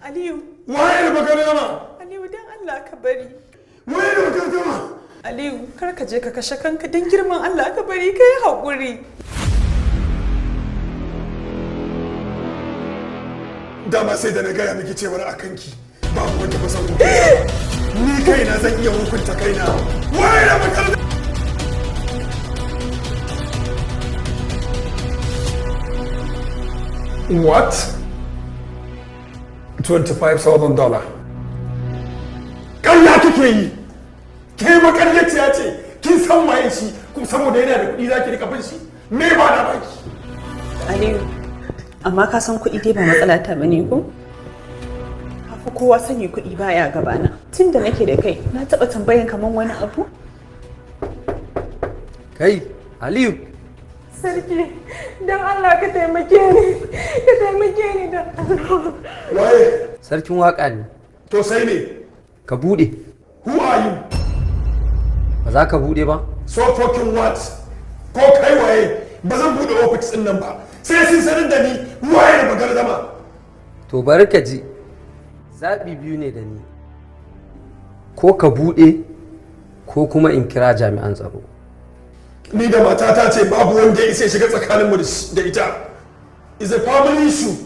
Aliyu. Waye da makarama? Aliyu dan Allah ka bari. Waye da makarama? Aliyu kar ka je ka kashe kanka dan girman Allah ka bari ka yi haƙuri. Dama sai da na gaya miki cewar a kanki babu wanda ba san hukunta ba. Ni kaina zan iya hukunta kaina. Waye da makarama? What? $25,000. Ƙarya kike yi! Ke makaryaciya ce, kin san waye shi, kuma saboda yana da kuɗi za ki rika bin shi? Me ba na baki? Aliyu, amma ka san kuɗi dai ba matsala ta bane ko? Ka fi kowa sani kuɗi baya gabana. Tun da nake da kai, na taɓa tambayan kaman wani abu? Kai, Aliyu. Sarki, don Allah ka taimake ni, ka taimake ni don Allah. Waye? Sarkin waka ne. To sai ne? Ka bude. Who are you? Ba za ka bude ba? So fucking what? Ko kai waye? Ba zan bude office din nan ba. Sai sun sanar da ni waye da bagar zama. To bari ka ji. Zaɓi biyu ne da ni. Ko ka bude ko kuma in kira jami'an tsaro. Ni da matata ce babu wanda ya isa shiga tsakaninmu da ita. Is a family issue.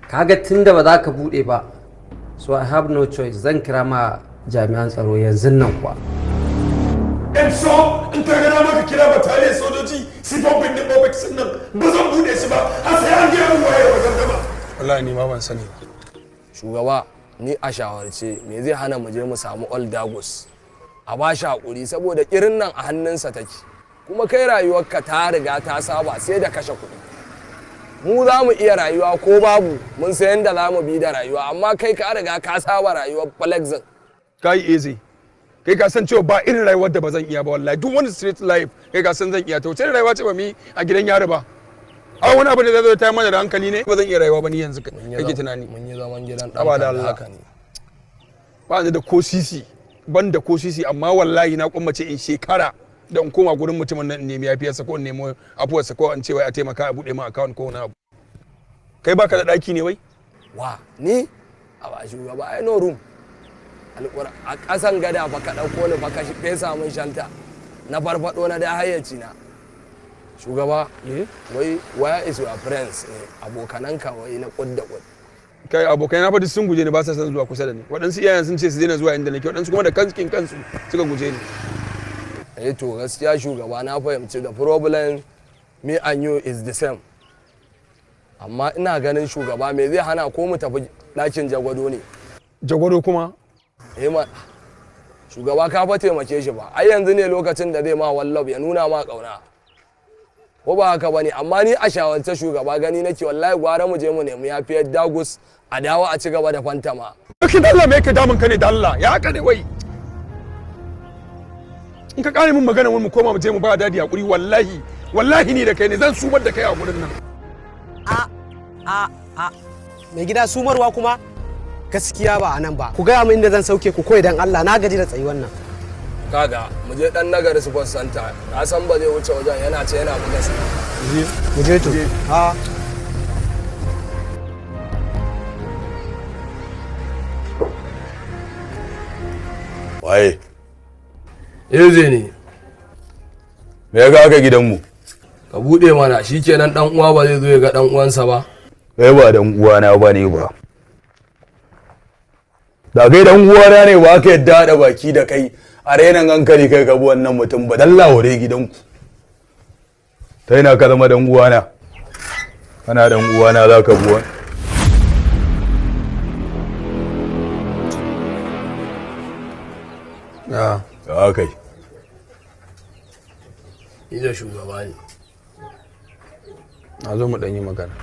Kaga tunda ba za ka bude ba. So I have no choice. Zan kira ma jami'an tsaro yanzu nan kuwa. And so in ka gana maka kira bataliyar sojoji si bombin din office nan ba zan bude shi ba har sai an gaya mun waye ba gardama. Wallahi ni ma ban sani ba. Shugaba ni a shawarce me zai hana mu je mu samu Old Dagos a ba shi hakuri saboda kirin nan a hannunsa take. Kuma kai rayuwarka ta riga ta saba sai da kashe kuɗi. Mu za mu iya rayuwa ko babu mun san yadda za mu bi da rayuwa amma kai ka riga ka saba rayuwar flexing. Kai easy. Kai ka san cewa ba irin rayuwar da ba zan iya ba wallahi duk wani street life kai ka san zan iya ta wace rayuwa ce ba mu a gidan yari ba. A wani abu da zai zo ta mana da hankali ne ba zan iya rayuwa ba ni yanzu kake tunani. Mun yi zaman gidan ɗan da Allah haka ne. Ba ni da ko sisi ban da ko sisi amma wallahi na kwammace in shekara da in koma gurin mutumin nan in nemi yafiyarsa ko in nemi afuwarsa ko in ce wai a taimaka a buɗe min account ko wani abu. Kai baka da ɗaki ne wai? Wa ni? A ba shugaba ai no room. Alƙura a ƙasan gada baka ɗauko ni baka fesa min shalta na farfaɗo na da hayyaci na. Shugaba wai where is your friends abokananka wai na ƙud da ƙud. Kai abokai na fa sun guje ni ba sa son zuwa kusa da ni. Waɗansu iyayen sun ce su daina zuwa inda nake waɗansu kuma da kansu kansu suka guje ni. Eh to gaskiya shugaba na fahimci the problem me and you is the same. Amma ina ganin shugaba me zai hana ko mu tafi ɗakin jagwado ne. Jagwado kuma? Eh ma shugaba ka fa taimake shi ba. Ai yanzu ne lokacin da zai ma wallab ya nuna ma kauna. Ko ba haka bane amma ni a shawarce shugaba gani nake wallahi gwara mu je mu nemi yafiyar Dagus a dawo a ci gaba da fantama. Kake da Allah me yake damun ka ne da Allah ya haka ne wai. In ka kare min magana wani mu koma mu je mu ba dadi hakuri wallahi wallahi ni da kai ne zan sumar da kai a gurin nan. A mai gida sumarwa kuma gaskiya ba anan ba. Ku gaya min inda zan sauke ku koyi dan Allah na gaji da tsayi wannan. Kaga mu je dan nagari sports center na san ba zai wuce wajen yana ce yana buga sa. Mu je to. Ha Waye? Eze ne. Me ya ga gidanmu? Ka bude mana shikenan dan uwa ba zai zo ya ga dan uwansa ba. Kai ba dan uwana ba ne ba. Da kai dan uwana ne ba ka yadda da baki da kai a rainan hankali kai ka bi wannan mutum ba dan laware gidanku. Ta yana ka zama dan uwana. Kana dan uwana za ka bi wani. Ya. Ya kai. Ni da shugaba ne. Na zo mu ɗan yi magana.